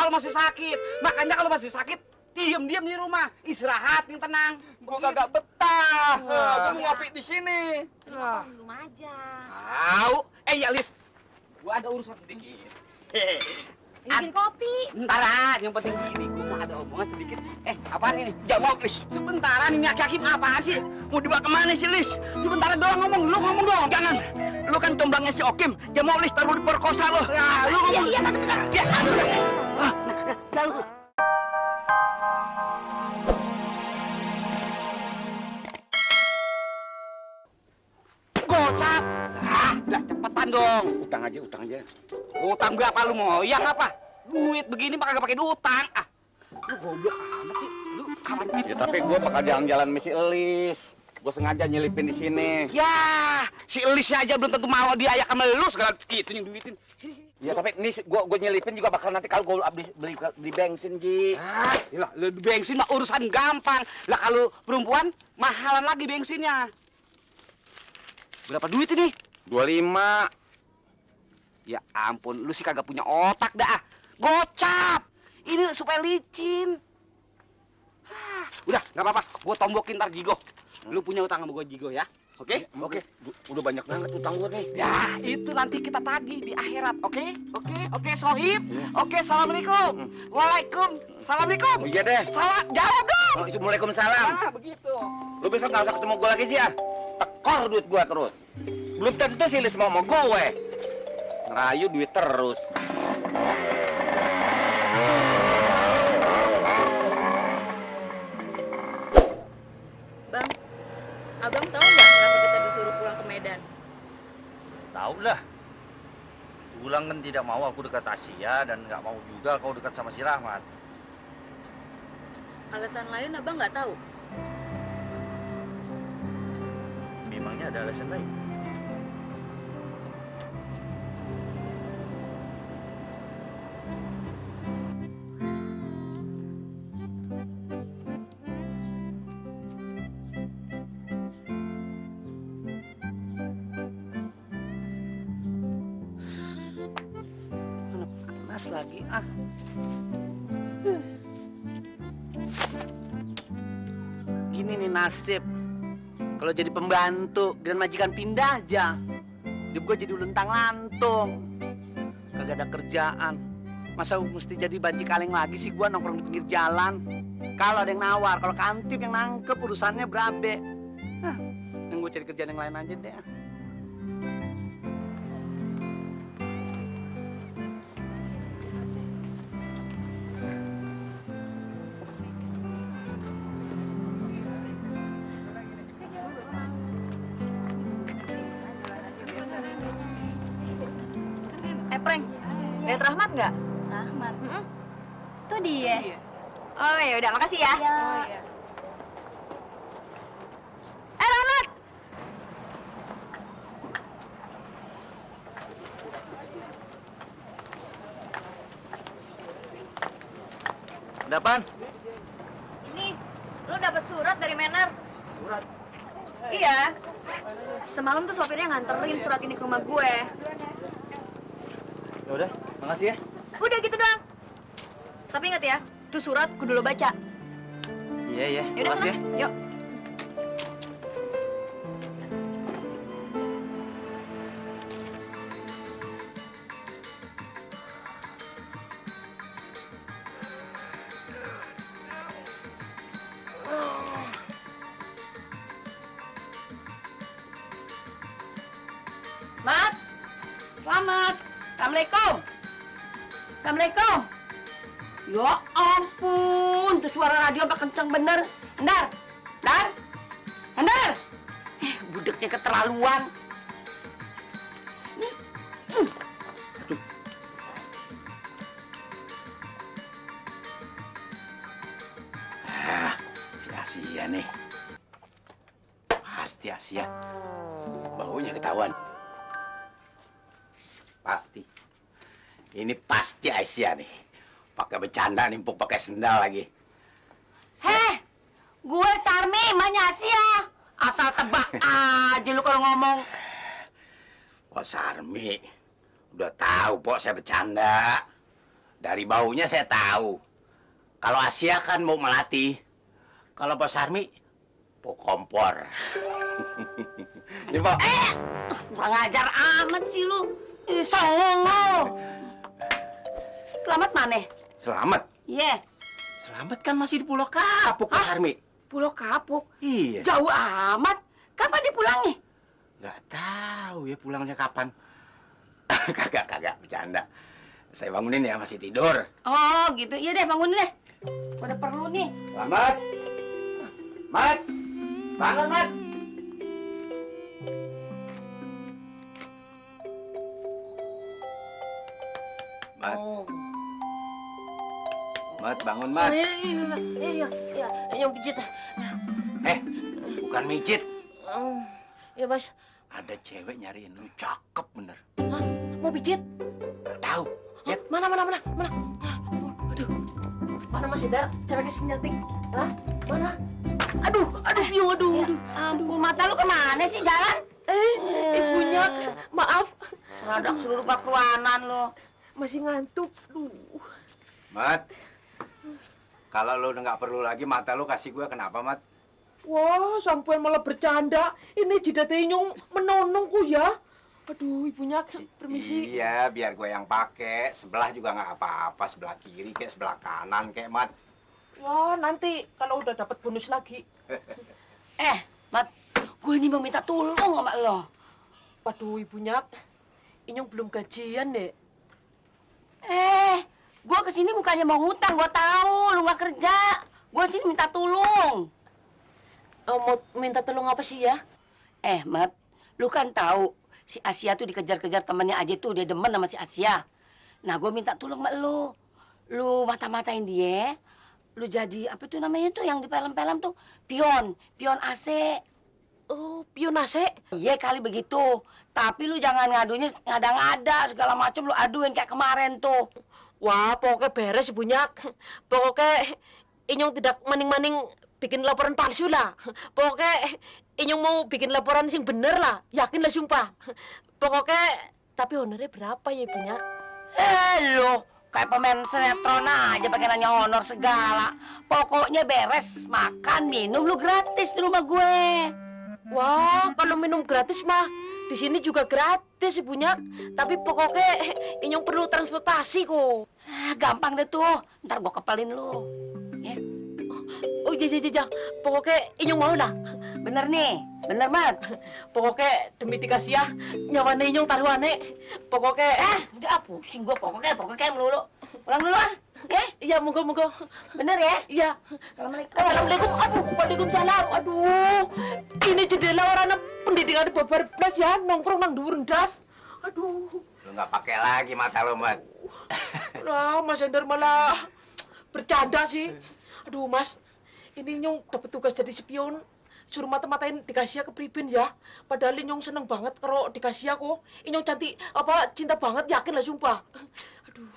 kalau masih sakit. Makanya kalau masih sakit, diam-diam di rumah, istirahat yang tenang. Gua kagak betah. Gua mau ngopi di sini. Di rumah aja. Tahu? Ya, Liv. Gua ada urusan sedikit. Bikin kopi. Bentaran, yang penting gini, gua mau ada omongan sedikit. Apaan ini? Jamal, Lis. Sebentaran ini Aki apaan sih? Mau dibawa kemana sih, Lis? Sebentaran doang ngomong, lu ngomong dong. Jangan. Lu kan comblangnya si Okim. Jamal, Lis, taruh diperkosa lu. Ya, lu ngomong. Iya, Mas, bentar. Ya, lalu. Gocap. Udah cepetan dong. Utang aja. Utang berapa lu mau? Yang apa? Duit begini mah kagak pakai utang. Lu goblok amat sih. Lu kapan Ya tapi gua bakal jalan-jalan sama si Elis. Gua sengaja nyelipin di sini. Ya, si Elisnya aja belum tentu mau diayak sama lu segala itu yang duitin. Ya tapi ini gua nyelipin juga bakal nanti kalau gua beli bensin, Ji. Lah, lu bensin mah urusan gampang. Lah kalau perempuan mahalan lagi bensinnya. Berapa duit ini? 25. Ya ampun, lu sih kagak punya otak dah. Gocap. Ini supaya licin. Udah, nggak apa-apa. Gua tombokin ntar Jigo. Lu punya utang sama gua Jigo ya? Oke? Oke. Udah banyak banget utang gua nih. Ya, itu nanti kita tagih di akhirat, oke? Oke, Sohib. Oke, assalamualaikum. Waalaikumsalam. Oh, iya deh. Salah, jawab dong. Waalaikumsalam. Nah, begitu. Lu besok nggak usah ketemu gua lagi, Ji ya. Tekor duit gua terus. Belum tentu si Lis mau gue. Ngerayu duit terus. Bang, abang tahu nggak kenapa kita disuruh pulang ke Medan? Tahu lah. Ulang kan tidak mau aku dekat Asia dan nggak mau juga kau dekat sama si Rahmat. Alasan lain abang nggak tahu? Memangnya ada alasan lain? Panas lagi Gini nih nasib. Kalau jadi pembantu dan majikan pindah aja. Hidup gue jadi lentang lantung. Kagak ada kerjaan. Masa mesti jadi banci kaleng lagi sih gua nongkrong di pinggir jalan. Kalau ada yang nawar, kalau kantip yang nangkep urusannya berabe. Yang gue cari kerjaan yang lain aja deh. Prank. Lihat Rahmat nggak? Rahmat. Itu dia. Oh ya udah, makasih ya. Oh iya. Rahmat. Ada apaan? Ini, lu dapat surat dari Mener. Surat. Iya. Semalam tuh sopirnya nganterin surat ini ke rumah gue. Ya udah, makasih ya. Udah gitu doang. Tapi inget ya, tuh surat kudu lo baca. Iya, Yaudah makasih sana, ya. yuk. Mat, selamat. Assalamualaikum. Assalamualaikum. Ya ampun, tuh suara radio apa kenceng bener. Endar, Endar. Budeknya keterlaluan. Si Asia nih. Pasti Asia. Baunya ketahuan. Pasti. Ini pasti Asia nih. Pakai bercanda nimpuk pakai sendal lagi. Heh, gue Sarmi, emaknya Asia. Asal tebak aja lu kalau ngomong. Pok Sarmi, udah tahu Pok saya bercanda. Dari baunya saya tahu. Kalau Asia kan mau melatih. Kalau Bos Armi, mau kompor. Ini, Pak. Kurang ajar amat sih lu. Songong lu. Selamat mana? Selamat. Iya. Selamat kan masih di Pulau Kapuk, Bos Armi. Pulau Kapuk. Iya. Jauh amat. Kapan dia pulangnya? Nggak tahu ya pulangnya kapan. Kagak, bercanda. Saya bangunin ya, masih tidur. Oh gitu. Iya deh bangunin deh. Udah perlu nih. Selamat. Mat. Bangun, Mat. Mat. Mat, bangun, Mat. Iya, yang pijit. Bukan mijit. Ya, Mas. Ada cewek nyariin lu, cakep bener. Hah? Mau pijit? Nggak tahu. Lihat. Mana? Aduh. Mana Mas Dar? Ceweknya si cantik. Hah? Mana? Aduh. Ampun, mata lu kemana sih jalan? Ibunya, maaf. Radak seluruh kekeruanan lu. Masih ngantuk. Mat. Kalau lu udah nggak perlu lagi mata lu kasih gua, kenapa, Mat? Wah, sampai malah bercanda. Ini jidatnya Inyong menonongku ya. Aduh, ibunya permisi. Iya, biar gue yang pakai. Sebelah juga nggak apa-apa. Sebelah kiri kayak sebelah kanan kayak, Mat. Wah, nanti kalau udah dapat bonus lagi. Mat, gue ini mau minta tolong sama lo. Waduh, ibunya, Inyong belum gajian deh. Gue kesini bukannya mau ngutang, gue tahu lu gak kerja. Gue sini minta tolong. Mau minta tolong apa sih ya? Mat, lu kan tahu si Asia tuh dikejar-kejar temannya aja tuh, dia demen sama si Asia. Nah, gue minta tolong sama lu. Lu mata-matain dia, lu jadi apa tuh namanya tuh yang di film-film tuh pion AC. Oh, pion AC? Iya kali begitu. Tapi lu jangan ngadunya ngada-ngada segala macam, lu aduin kayak kemarin tuh. Wah, pokoknya beres ibunya. Pokoknya Inyong tidak maning-maning bikin laporan palsu lah. Pokoknya Inyong mau bikin laporan sing bener lah. Yakin lah sumpah. Pokoknya, tapi honornya berapa ya ibunya? Lu kayak pemain sinetron aja pakai nanya honor segala. Pokoknya beres, makan, minum lu gratis di rumah gue. Wah, kalau minum gratis mah di sini juga gratis ibunya. Tapi pokoknya Inyong perlu transportasi kok. Gampang deh tuh, ntar gue kepelin lu. Ya. Oh iya. Pokoknya Inyong mau lah. Bener nih, bener Mat. Pokoknya demi dikasih ya, nyawane Inyong taruhane. Pokoknya udah pusing gue, pokoknya melulu. Pulang dulu ah, ya? Iya, moga. Bener ya? Iya. Assalamualaikum. Assalamualaikum. Aduh, waalaikumsalam. Aduh, ini jendela orang pendidikan babar plus ya, nongkrong nang dhuwur ndas. Aduh. Lu nggak pakai lagi mata lu, Mat. Lah, Mas Hendar malah bercanda sih. Aduh, Mas, ini Nyong dapat tugas jadi spion. Suruh mata-matain dikasih ke Pribin ya. Padahal Inyong seneng banget kalau dikasih aku. Inyong cantik, cinta banget, yakin lah sumpah. Aduh.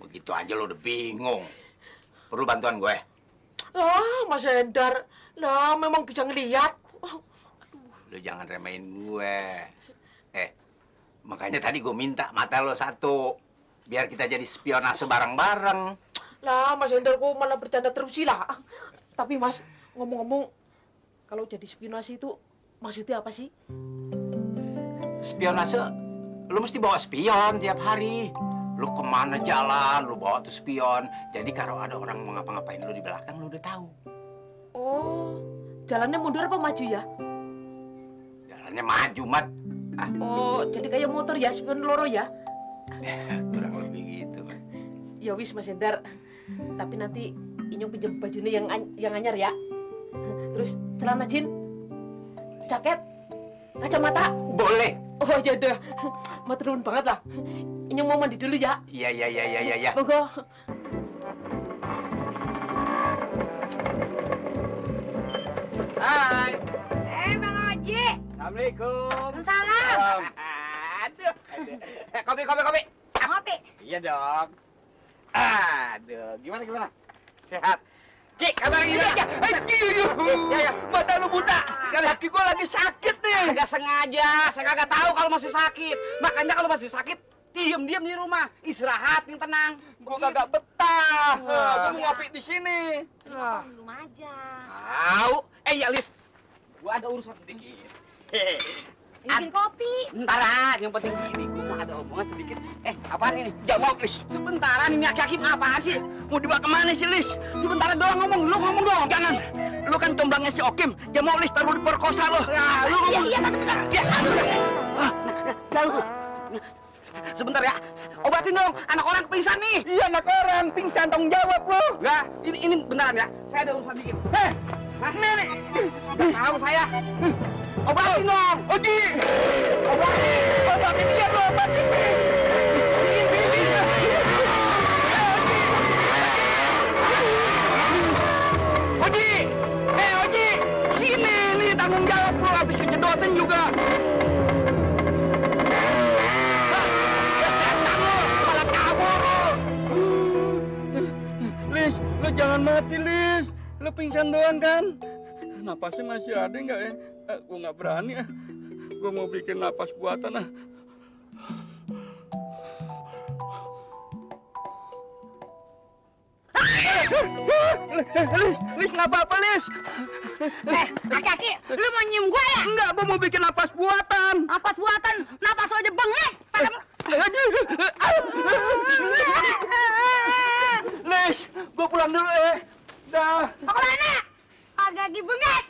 Begitu aja lu udah bingung. Perlu bantuan gue? Mas Hendar, lah memang bisa ngeliat. Lu jangan remehin gue. Makanya tadi gue minta mata lo satu. Biar kita jadi spionase bareng-bareng. Lah, Mas Hendar kok malah bercanda terus sih lah. Tapi Mas, ngomong-ngomong, kalau jadi spionase itu maksudnya apa sih? Spionase, lu mesti bawa spion tiap hari. Lu kemana jalan, lu bawa tuh spion. Jadi kalau ada orang mau ngapa-ngapain lu di belakang, lu udah tahu. Oh, jalannya mundur apa maju ya? Jalannya maju, Mat. Oh, jadi kayak motor ya, spion loro ya? Kurang lebih gitu, Mat. Ya wis, Mas Hendar. Tapi nanti Inyong pinjam bajunya yang anyar ya. Terus celana jin, jaket, kacamata. Boleh. Oh ya udah, matur nuwun banget lah. Inyong mau mandi dulu ya. Iya. Monggo. Hai. Bang Oji. Assalamualaikum. Salam. Aduh. Kopi. Ngopi. Iya dong. Aduh, gimana? Sehat. Ki, kabar gimana? Ya. Mata lu buta. Kaki gua lagi sakit nih. Kagak sengaja, saya kagak tahu kalau masih sakit. Makanya kalau masih sakit, Diam di rumah, istirahat yang tenang. Gua kagak betah. Gua mau ngopi di sini. Di rumah aja. Tahu? Ya Lis, gua ada urusan sedikit. Bikin kopi. Bentar, yang penting gini, gua mau ada omongan sedikit. Apaan ini? Jamu Lis. Sebentaran ini aki-aki apaan sih? Mau dibawa kemana sih Lis? Sebentar doang ngomong, lu ngomong dong. Jangan. Lu kan comblangnya si Okim. Jamu Lis taruh diperkosa lu. Nah, lu ngomong. Iya, sebentar. Lalu. Sebentar ya. Obatin dong, anak orang pingsan nih. Iya, anak orang pingsan, tanggung jawab lu. Enggak, ini beneran ya. Saya ada urusan dikit. Nih. Tahu saya. Obatin dong. Oji. Obatin dia lu, obatin. Oji. Oji. Sini nih tanggung jawab lu, habis kejedotin juga. Ya setan lu, malah kabur lu. Lis, lu jangan mati, Lis. Lu pingsan doang kan? Napasnya masih ada nggak ya? Gue nggak berani ya. Gue mau bikin napas buatan ah. Lis, nggak apa-apa, Lis. Aki-aki, lu mau nyium gua ya? Enggak, gue mau bikin napas buatan. Napas buatan, napas lo aja bengek. Lis, gue pulang dulu Dah. Mau kemana? Aki-aki bengek.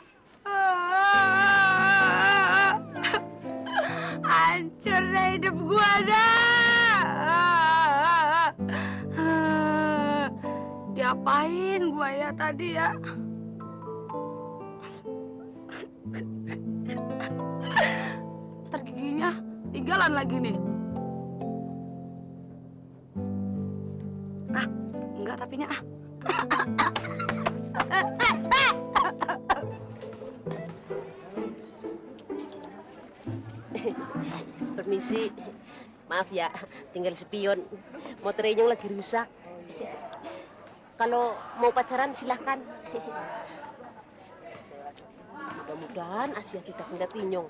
Hancur deh hidup gua dah. Diapain gua ya tadi ya? Ntar giginya tinggalan lagi nih. Enggak tapinya Permisi, maaf ya, tinggal spion. Motornya Inyong lagi rusak. Kalau mau pacaran silahkan. Mudah-mudahan Asia tidak ngeliat Inyong.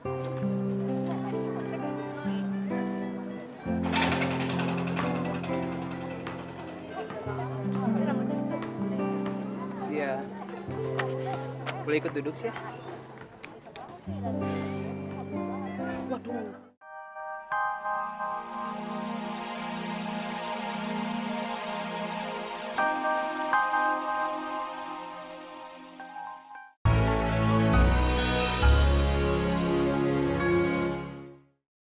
Sia, boleh ikut duduk Sia? Waduh,